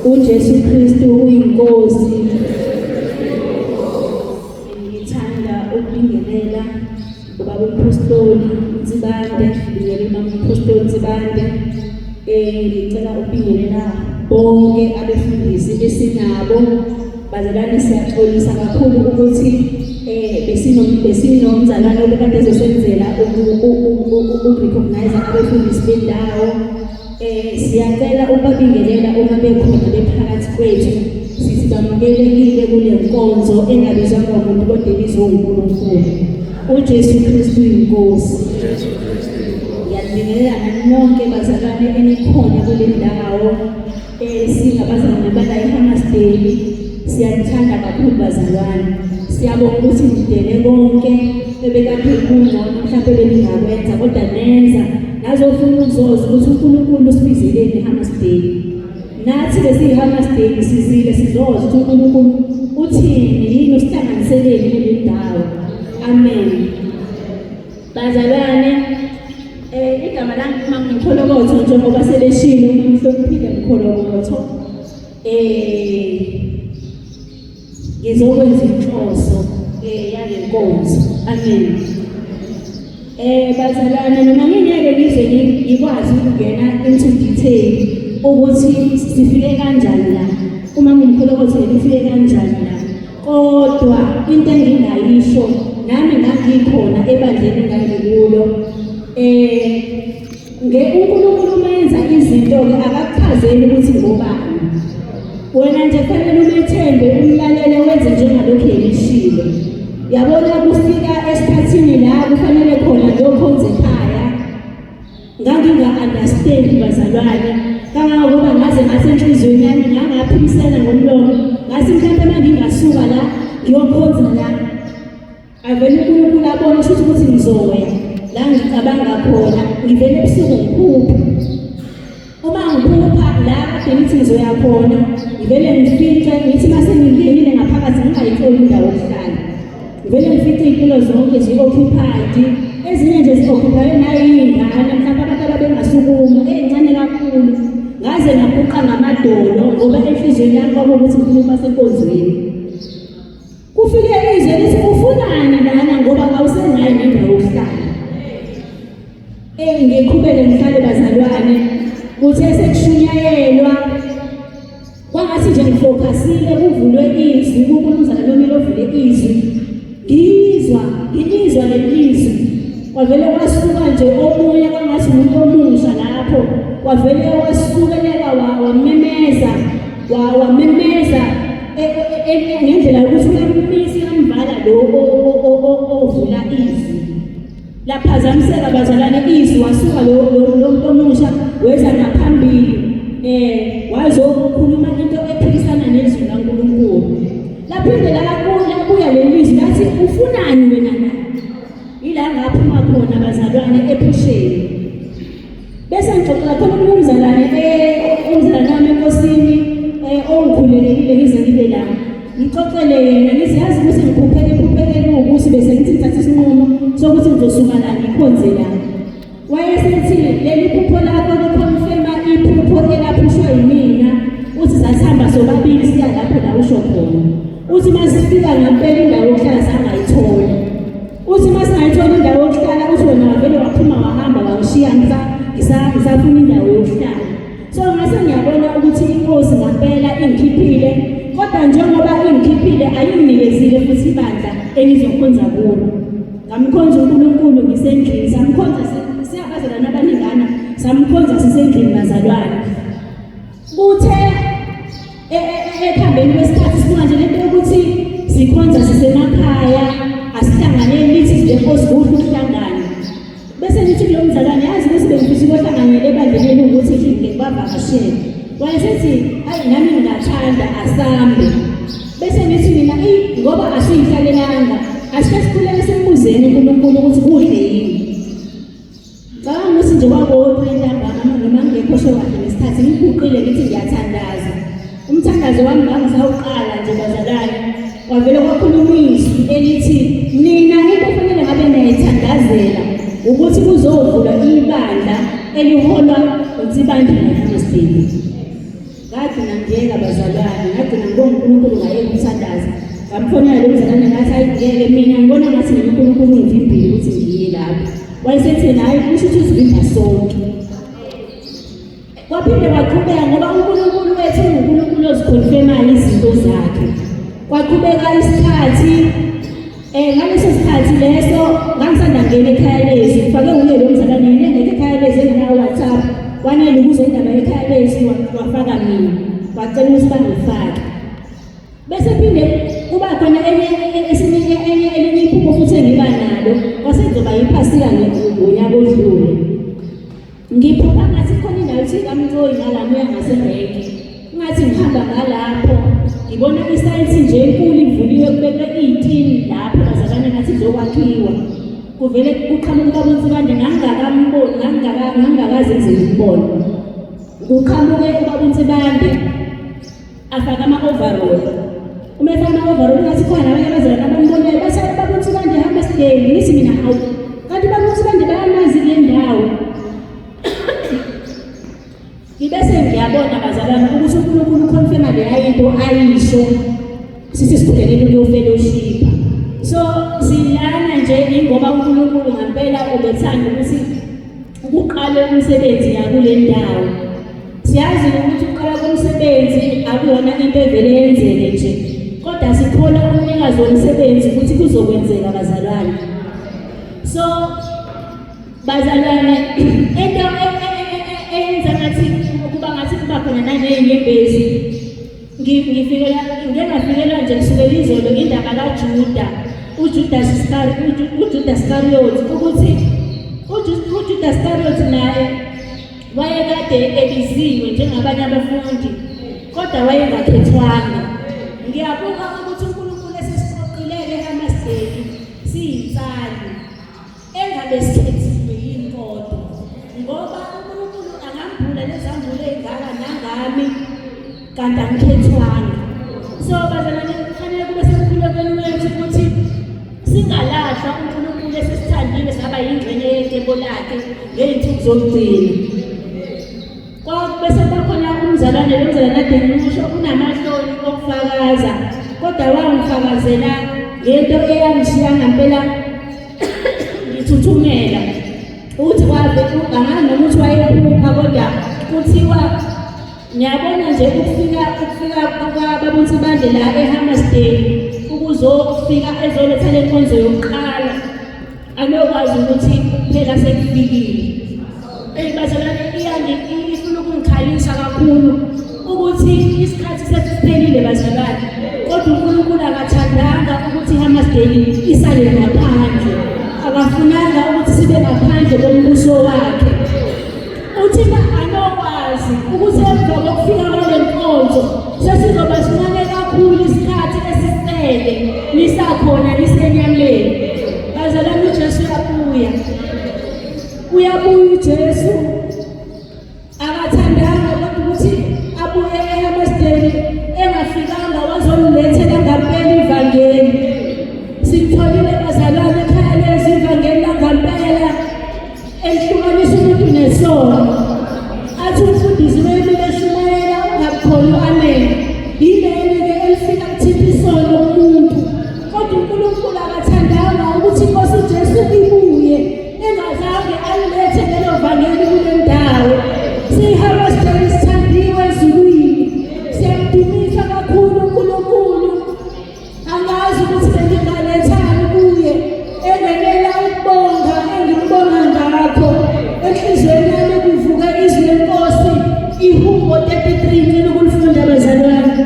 UJesu Kristu uyiNkosi. Ngithanda ukubingelela ubaba uMphostoli Nsibande, ngibingelela umama uMphostoli Nsibande. Ngicela ukubingelela bonke abefundisi esinabo. Bazalwane siyaxolisa kakhulu ukuthi besinomzalwane obekade ezosenzela uku-recognize abefundisi bendawo. Siyacela ukubabingelela uma bekhona bephakathi kwethu sithi bamukelekile kule nkonzo engabizwanga umuntu kodwa ebizwe uNkulunkulu. UJesu Kristu iNkosi. Ngiyanibingelela nani nonke bazalwane enikhona kule ndawo. Singabazalwane bala eHammarsdale siyanithanda kakhulu bazalwane. Siyabonga ukuthi nidele konke ebekade kungcono mhlawumbe beningakwenza kodwa nenza nazofuna ukuzoza ukuthi uNkulunkulu usibizeleni eHammarsdale. Nathi besiyiHammarsdale sizile sizoza ukuthi uNkulunkulu uthini yini usihlanganiseleni kule ndawo. Amen. Bazalwane, igama lami uma ngimkholokotho njengoba sebeshilo umhloniphile mkholokotho. Ngizokwenza inhloso yale nkonzo. Amen. Bazalwane noma ngingeke ngize ngikwazi ukungena into detail ukuthi sifike kanjani la. Uma ngimkholokotho ngifike kanjani la. Kodwa into engingayisho nami ngangikhona ebandleni engangikulo nge uNkulunkulu uma enza izinto-ke akakuchazeli ukuthi ngobani. Wena nje kufanele umethembe umlalele wenze njengalokhu yena eshilo. Yabona kufika esikhathini la kufanele khona ngiyokhonza ekhaya. Nganginga-understand bazalwane kangangokuba ngaze ngathi enhliziyweni yami ngangaphimisela ngomlomo ngathi mhlawumbe uma ngingasuka la ngiyokhonza la avele uNkulunkulu abone shuthi ukuthi ngizoya la ngicabanga khona ngivele ebusuku ngiphuphe uma ngiphupha la kade ngithi ngizoya khona ngivele ngifice ngithi uma sengingenile ngaphakathi ngingayitholi indawo yokuhlala Ngivele ngifice iy'tulo zonke zi-occupied, ezinye nje zi-occupywe nayiy'ngane, mhlawumpe abantu ababengasukuma, ey'ncane kakhulu. Ngaze ngaguqa ngamadolo ngoba enhliziyweni yami kwakuwukuthi ngifuna ukuba senkonzweni. Kufike izwi elithi ufunani lana ngoba awusenayo nendawo yokuhlala. Ngiqhubeke ngihlale bazalwane, kuthe sekushunyayelwa Kwangathi nje ngifokhasile kuvulwe izwi kuNkulunkulu nomile ovule izwi. Ngizwa, ngilizwa lelizwi. Kwavele kwasuka nje omunye kwangathi umuntu omusha lapho. Kwavele wasukeleka wamemeza, wamemeza ngendlela yokuthi uyamisa uyamvala lo ovula izwi. Laphazamiseka bazalwane izwi wasuka lo lo omusha weza ngaphambili wazokhuluma into ephikisana nezwi laNkulunkulu. Laphinde labuya leli lizwi lathi ufunani wena la? Ila ngaphuma khona bazalwane ephusheni. Bese ngixoxela khona omunye umzalwane umzalwane wami enkosini ongikhulelekile ngize ngibe la. Ngixoxele yena ngithi yazi ukuthi ngiphupheke iphupheke ukuthi bese ngithi ngithatha isinqumo sokuthi ngizosuka la ngikhonze la. Wayesethi leli phupho lakho likhonfema iphupho elaphushwa yimina uthi sasihamba sobabili siya lapho la usho khona. Uthi uma sifika ngempela indawo yokuhlala sangayithola. Uthi uma singayithola indawo yokuhlala uthi wena wavele waphuma wahamba wangishiya ngisafuna indawo yokuhlala. So ngase ngiyabona ukuthi inkosi ngampela ingikhiphile kodwa njengoba ingikhiphile ayinginikezile futhi ibandla engizokhonza kulo. Ngamkhonza uNkulunkulu ngisendlini, samkhonza siyabazalwane abaningana, samkhonza sisendlini bazalwane. Kuthe ekuhambeni kwesikhathi sibuka nje lento yokuthi sikhonza sisemakhaya asihlanganeni lithi lenkosi kuhle ukuhlangana bese ngithi kulo mzalwane yazi ukuthi bengifisa ukuhlanganyela ebandleni eliwukuthi ngibavakashele wayesethi ayi nami ngingathanda asambe bese ngithi mina eyi ngoba asiyihlalelanga asike sikhuleke simbuzeni uNkulunkulu ukuthi kuhle yini. Ngicabanga ukuthi nje kwakuwo-three ntambama noma ngingekho sho kahle ngesikhathi ngiguqile ngithi ngiyathandaza. Umthandazo wami ngangisawuqala nje bazalwane. Kwavele kwakhuluma izwi elithi nina into efanele ngabe niyayithandazela ukuthi kuzovulwa ibandla eliholwa uNsibande Hammersdale. Ngagcina nje ngiyeka bazalwane, ngagcina ngibonga uNkulunkulu ngayeka ukuthandaza. Ngamfonela lo mzalwane ngathi hayi ngeke mina ngibona ngathi mina uNkulunkulu ungivimbile ukuthi ngiye lapho. Wayesethi hhayi kusho ukuthi usivimba sonke. Kwaphinde kwaqhubeka ngoba uNkulunkulu wethu unguNkulunkulu ozikhonfemayo izinto zakhe. Kwaqhubeka isikhathi ngaleso sikhathi leso ngangisanda ngena ekhaya lezi ngifake uye lo mzalwane yena engekho ekhaya lezi engenawo WhatsApp wanele ukuze indaba yekhaya lezi wafaka mina wacela ukuthi bangifake. Bese phinde kuba khona enye esinye enye elinye iphupho futhi engiba nalo kwase kuzoba yiphasika ngonyaka odlule. Ngiphupha ngathi khona indawo ethi kaMcoyi ngalami uya ngaserenki. Ngathi ngihamba ngalapho ngibona isayithi nje enkulu ivuliwe kubekwe iy'tini lapho bazalwane ngathi kuzokwakhiwa. Kuvele kuqhamuka ubaba uNsibande ngangingakamboni ngangingakaze ngize ngimbone. Kuqhamuke ubaba uNsibande afake ama-overall. Uma efaka ama-overall ngathi khona abanye abazalwane abambonayo bathi baba uNsibande hamba sideli ngithi mina hawu kanti baba uNsibande bayamazi kule ndawo. Ngibese ngiyabona bazalwane ukuthi uNkulunkulu ukhonfirma leya into ayisho sithi sikhulekele ukuyofellowshipa. So silana nje ingoba uNkulunkulu ngampela ubethanda ukuthi kuqale umsebenzi la kule ndawo. Siyazi ukuthi ukuqala komsebenzi akuyona into evele yenzeke nje, kodwa sikholwa umnikazi womsebenzi ukuthi kuzokwenzeka bazalwane. So bazalwane into eyenza ngathi kuba ngathi kuba khona naney'nyembezi ngifikela ngike ngafikelwa nje kusukela izolo indaba kaJuda uJudas uJudas Iscariot ukuthi uJudas Iscariot naye wayekade ebiziwe njengabanye abafundi kodwa wayengakhethwanga. Ngiyabuka ukuthi uNkulunkulu esesiqoqileke eHammarsdale siyinsali engabe sikhethiwe yini kodwa ngoba uNkulunkulu angambula lezambulo ezingaka nangami kanti angikhethwanga. So bazalwane kufanele kube semkhulekweni wethu ukuthi singalahlwa uNkulunkulu esisithandile saba yingxenye yecebo lakhe ngey'nsuku zokugcina. Bese bakhona umzalwane lo mzalwane ade ngimusho unamahloni okufakaza kodwa wangifakazela ngento eyangishiya ngampela ngithuthumela uthi kwave angazi noma uthi wayephupha kodwa kuthiwa ngiyabona nje ukufika ukufika kwababa uNsibande la eHammarsdale ukuzofika ezoletha le nkonzo yokuqala anokwazi ukuthi kuphela sekufikile. Eyi bazalwane iyani ifuna ukungikhalisa kakhulu ukuthi isikhathi sethu siphelile bazalwane, kodwa uNkulunkulu akathandanga ukuthi iHammarsdale isale ngaphandle, akafunanga ukuthi sibe ngaphandle kombuso wakhe. Uthi anokwazi ukuthi emva kokufika kwale nkonzo sesizoba sincane kakhulu isikhathi esisele nisakhona nisenyameni. Bazalwane uJesu uyabuya. Uyabuya uJesu. Akathandanga kodwa ukuthi abuye eHammarsdale engafikanga wazolilethela ngampela ivangeli. Sitholile bazalwane ekhaya lezi ivangeli langampela. Ehlukanisa umuntu nesono. Athi umfundisi wemile eshumayela ungabukhona u-amen. Yileli-ke elifika kuthinta isono kumuntu. Kodwa uNkulunkulu akathandanga ukuthi iNkosi uJesu ibuye engazange alilethe lelo vangeli kule ndawo. Siyiharvesteni sithandiwe ezulwini. Siyamdumisa kakhulu uNkulunkulu. Angazi ukuthi bengingalethani kuye engenela ukubonga engimbonga ngakho enhliziyweni yami kuvuka izwi lenkosi ihubo 33 ngicela ukulifunda bazalwane.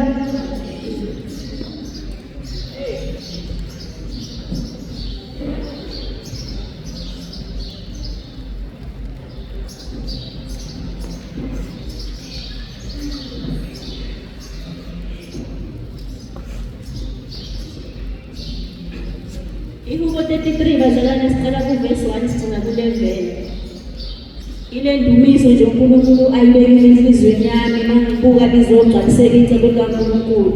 Ihubo 33 bazalwane siqala kuvesi 1 sigcina ku-11. Ile ndumiso nje uNkulunkulu ayibekile enhliziyweni yami mangibuka lizogcwaliseka icebo likaNkulunkulu.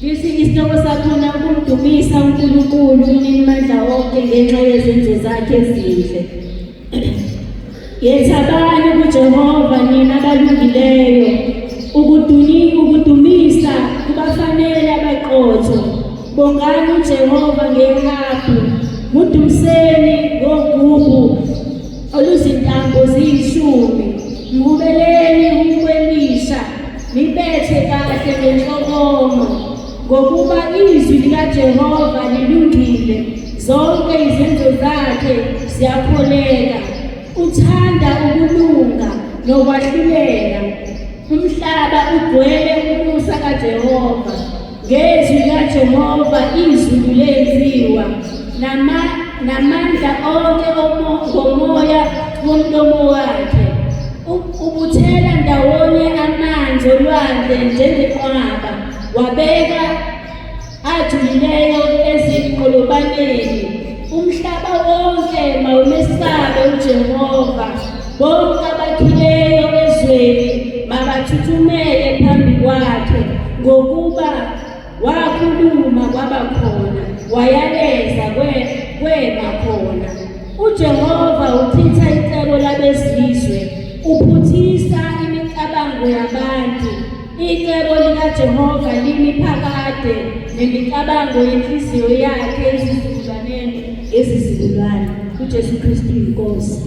Lithi isihloko sakhona ukumdumisa uNkulunkulu uMninimandla wonke ngenxa yezenzo zakhe ezinhle. Yethabani kuJehova nina abalungileyo. Ukuduni ukudumisa kubafanele abaqotho. Bongani uJehova ngehabhu, mudumiseni ngogubhu oluzintambo ziyishumi. Mhubeleni ukwelisha, nibethe kahle ngenhlokomo. Ngokuba izwi likaJehova lilungile, zonke izenzo zakhe ziyakholeka. Uthanda ukulunga nokwahlulela. Umhlaba ugcwele umusa kaJehova. Ngezwi likaJehova izulu lenziwa, nama namandla onke ngomoya womlomo wakhe. Ubuthela ndawonye amanzi olwandle njengenqwaba, wabeka ajulileyo ezinqolobaneni. Umhlaba wonke mawumesabe uJehova, bonke abakhileyo ezweni mabathuthumele phambi kwakhe, ngokuba wakhuluma kwaba khona, wayaleza kwema khona. UJehova uchitha icebo labezizwe, uphuthisa imicabango yabantu. Icebo likaJehova limi phakade, nemicabango yenhliziyo yakhe ezizukulwaneni ngezizukulwane. UJesu Kristu inkosi.